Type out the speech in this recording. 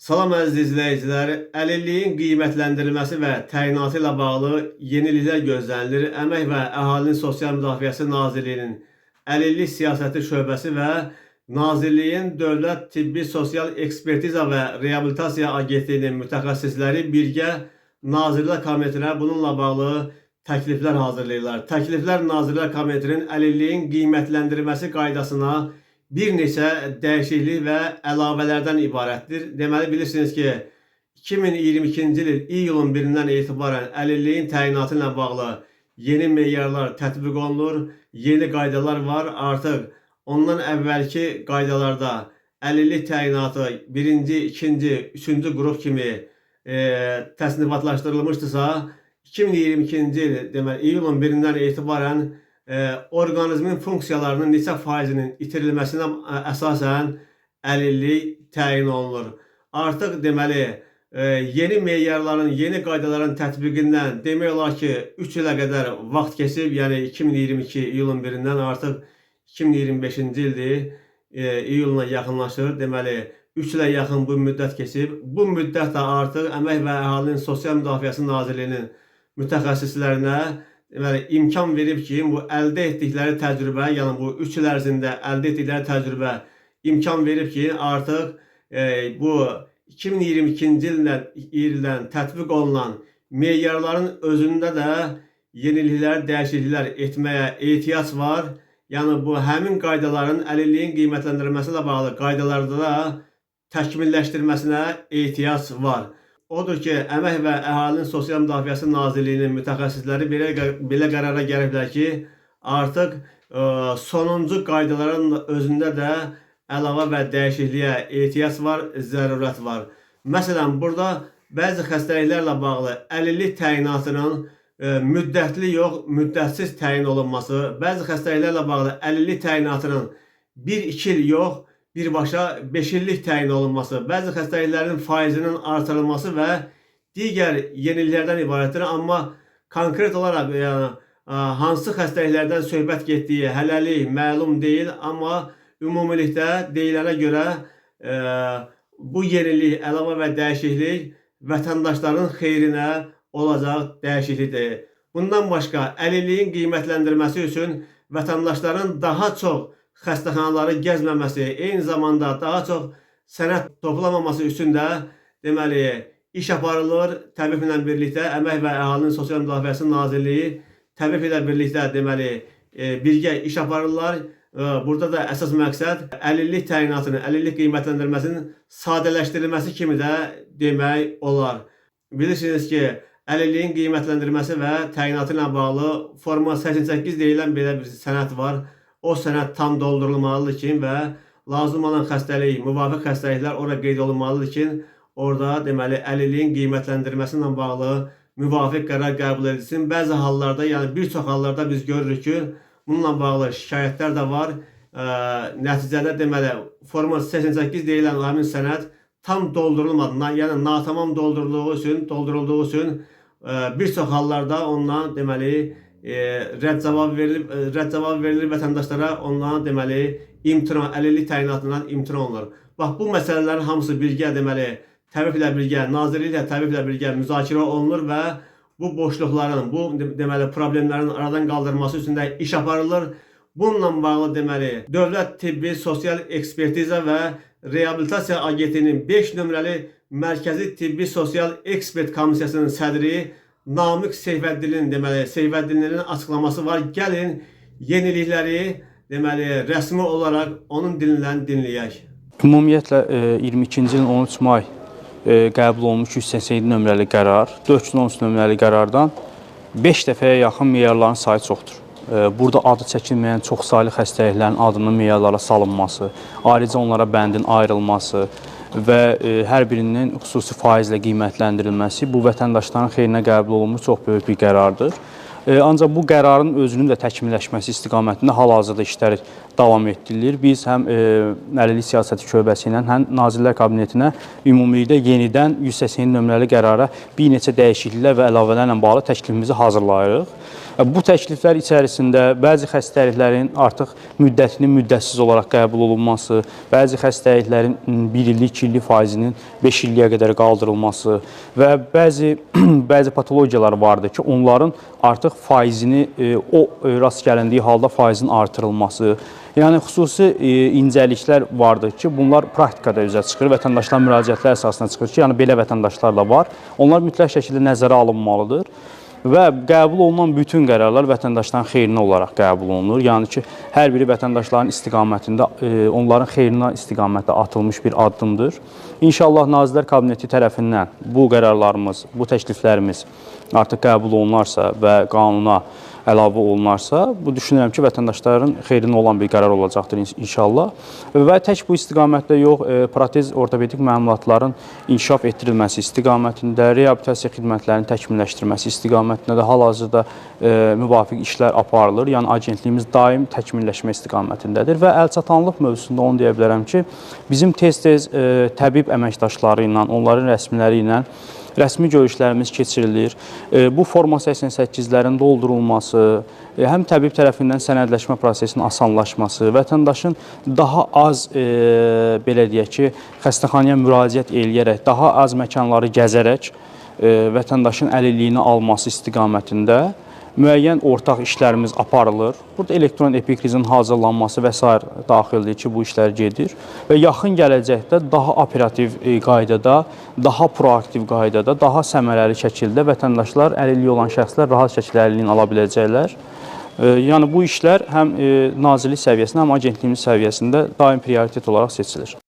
Salam əziz izləyicilər, əlilliyin qiymətləndirilməsi və təyinatı ilə bağlı yeniliklər gözlənilir. Əmək və Əhalinin Sosial Müdafiəsi Nazirliyinin Əlillik Siyasəti şöbəsi və Nazirliyin Dövlət Tibbi Sosial Ekspertiza və Reabilitasiya Agentliyinin mütəxəssisləri birgə Nazirlər Kabinetinə bununla bağlı təkliflər hazırlayırlar. Təkliflər Nazirlər Kabinetinin əlilliyin qiymətləndirilməsi qaydasına bir neçə dəyişiklik və əlavələrdən ibarətdir. Deməli bilirsiniz ki, 2022-ci il iyulun 1-dən etibarən əlilliyin təyinatı ilə bağlı yeni meyarlar tətbiq olunur, yeni qaydalar var. Artıq ondan əvvəlki qaydalarda əlillik təyinatı birinci, ikinci, üçüncü qrup kimi təsnifatlaşdırılmışdısa, 2022-ci il deməli iyulun 1-dən etibarən orqanizmin funksiyalarının neçə faizinin itirilməsinə əsasən əlillik təyin olunur. Artıq deməli yeni meyarların, yeni qaydaların tətbiqindən demək olar ki, 3 ilə qədər vaxt keçib, yəni 2022 iyulun 1-dən artıq 2025-ci ildir, iyuluna yaxınlaşır. Deməli 3 ilə yaxın bu müddət keçib. Bu müddət də artıq Əmək və Əhalinin Sosial Müdafiəsi Nazirliyinin mütəxəssislərinə deməli imkan verib ki, bu əldə etdikləri təcrübə, yəni bu 3 il ərzində əldə etdikləri təcrübə imkan verib ki, artıq bu 2022-ci ildən tətbiq olunan meyarların özündə də yeniliklər, dəyişikliklər etməyə ehtiyac var. Yəni bu həmin qaydaların əlilliyin qiymətləndirilməsi ilə bağlı qaydalarda da təkmilləşdirilməsinə ehtiyac var. Odur ki, Əmək və Əhalinin Sosial Müdafiəsi Nazirliyinin mütəxəssisləri belə qərara gəliblər ki, artıq sonuncu qaydaların özündə də əlavə və dəyişikliyə ehtiyac var, zərurət var. Məsələn, burada bəzi xəstəliklərlə bağlı əlillik təyinatının müddətli yox, müddətsiz təyin olunması, bəzi xəstəliklərlə bağlı əlillik təyinatının 1-2 il yox, birbaşa 5 illik təyin olunması, bəzi xəstəliklərin faizinin artırılması və digər yeniliklərdən ibarətdir. Amma konkret olaraq yəni hansı xəstəliklərdən söhbət getdiyi hələlik məlum deyil, amma ümumilikdə deyilənə görə bu yenilik, əlavə və dəyişiklik vətəndaşların xeyrinə olacaq dəyişiklikdir. Bundan başqa əlilliyin qiymətləndirilməsi üçün vətəndaşların daha çox xəstəxanaları gəzməməsi, eyni zamanda daha çox sənəd toplamaması üçün də deməli iş aparılır. Təbiblə birlikdə Əmək və Əhalinin Sosial Müdafiəsi Nazirliyi təbib ilə birlikdə deməli birgə iş aparırlar. Burada da əsas məqsəd əlillik təyinatının, əlillik qiymətləndirməsinin sadələşdirilməsi kimi də demək olar. Bilirsiniz ki, əlilliyin qiymətləndirilməsi və təyinatı ilə bağlı forma 88 deyilən belə bir sənəd var. O sənəd tam doldurulmalıdır ki və lazım olan xəstəlik, müvafiq xəstəliklər ora qeyd olunmalıdır ki, orada deməli əlilliyin qiymətləndirilməsi ilə bağlı müvafiq qərar qəbul edilsin. Bəzi hallarda, yəni bir çox hallarda biz görürük ki, bununla bağlı şikayətlər də var. Nəticədə deməli forma 88 deyilən həmin sənəd tam doldurulmadı. Yəni natamam doldurulduğu üçün bir çox hallarda ondan deməli rədd cavab verilir vətəndaşlara, ondan deməli imtina, əlillik təyinatından imtina olunur. Bax bu məsələlərin hamısı birgə deməli təbiblə birgə, nazirliklə təbiblə birgə müzakirə olunur və bu boşluqların, bu deməli problemlərin aradan qaldırılması üçün də iş aparılır. Bununla bağlı deməli Dövlət Tibbi Sosial Ekspertiza və Reabilitasiya Agentliyinin 5 nömrəli Mərkəzi Tibbi Sosial Ekspert Komissiyasının sədri Namiq Seyfəddinin deməli Seyfəddinlinin açıqlaması var. Gəlin yenilikləri deməli rəsmi olaraq onun dilindən dinləyək. Ümumiyyətlə 22-ci ilin 13 may qəbul olunmuş 187 nömrəli qərar, 413 nömrəli qərardan 5 dəfəyə yaxın meyarların sayı çoxdur. Burada adı çəkilməyən çoxsaylı xəstəliklərin adının meyarlara salınması, ayrıca onlara bəndin ayrılması və hər birinin xüsusi faizlə qiymətləndirilməsi bu vətəndaşların xeyrinə qəbul olunmuş çox böyük bir qərardır. Ancaq bu qərarın özünün də təkmilləşməsi istiqamətində hal-hazırda işlər davam etdirilir. Biz həm Əlillik Siyasəti şöbəsi ilə, həm Nazirlər Kabinetinə ümumilikdə yenidən 187 nömrəli qərara bir neçə dəyişikliklər və əlavələrlə bağlı təklifimizi hazırlayırıq. Bu təkliflər içərisində bəzi xəstəliklərin artıq müddətinin müddətsiz olaraq qəbul olunması, bəzi xəstəliklərin 1 illik, 2 illik faizinin 5 illiyə qədər qaldırılması və bəzi patologiyalar vardır ki, onların artıq faizini o rast gəlindiyi halda faizin artırılması. Yəni xüsusi incəliklər vardır ki, bunlar praktikada üzə çıxır, vətəndaşlar müraciətlər əsasına çıxır ki, yəni belə vətəndaşlar da var. Onlar mütləq şəkildə nəzərə alınmalıdır və qəbul olunan bütün qərarlar vətəndaşların xeyrinə olaraq qəbul olunur. Yəni ki, hər biri vətəndaşların istiqamətində, onların xeyrinə istiqamətdə atılmış bir addımdır. İnşallah Nazirlər Kabineti tərəfindən bu qərarlarımız, bu təkliflərimiz artıq qəbul olunarsa və qanuna əlavə olunarsa, bu düşünürəm ki, vətəndaşların xeyrinə olan bir qərar olacaqdır inşallah. Və tək bu istiqamətdə yox, protez ortopedik məmulatların inkişaf etdirilməsi istiqamətində, reabilitasiya xidmətlərinin təkmilləşdirilməsi istiqamətində də hal-hazırda müvafiq işlər aparılır. Yəni agentliyimiz daim təkmilləşmə istiqamətindədir və əlçatanlıq mövzusunda onu deyə bilərəm ki, bizim tez-tez təbib əməkdaşları ilə, onların rəsmiləri ilə rəsmi görüşlərimiz keçirilir. Bu forma 88-lərin doldurulması, həm təbib tərəfindən sənədləşmə prosesinin asanlaşması, vətəndaşın daha az, belə deyək ki, xəstəxanaya müraciət eləyərək, daha az məkanları gəzərək vətəndaşın əlilliyini alması istiqamətində müəyyən ortaq işlərimiz aparılır. Burada elektron epikrizin hazırlanması və sair daxildir ki, bu işlər gedir və yaxın gələcəkdə daha operativ qaydada, daha proaktiv qaydada, daha səmərəli şəkildə vətəndaşlar, əlilliyi olan şəxslər rahat şəkildə əlilliyini ala biləcəklər. Yəni bu işlər həm nazirlik səviyyəsində, həm agentliyimiz səviyyəsində daim prioritet olaraq seçilir.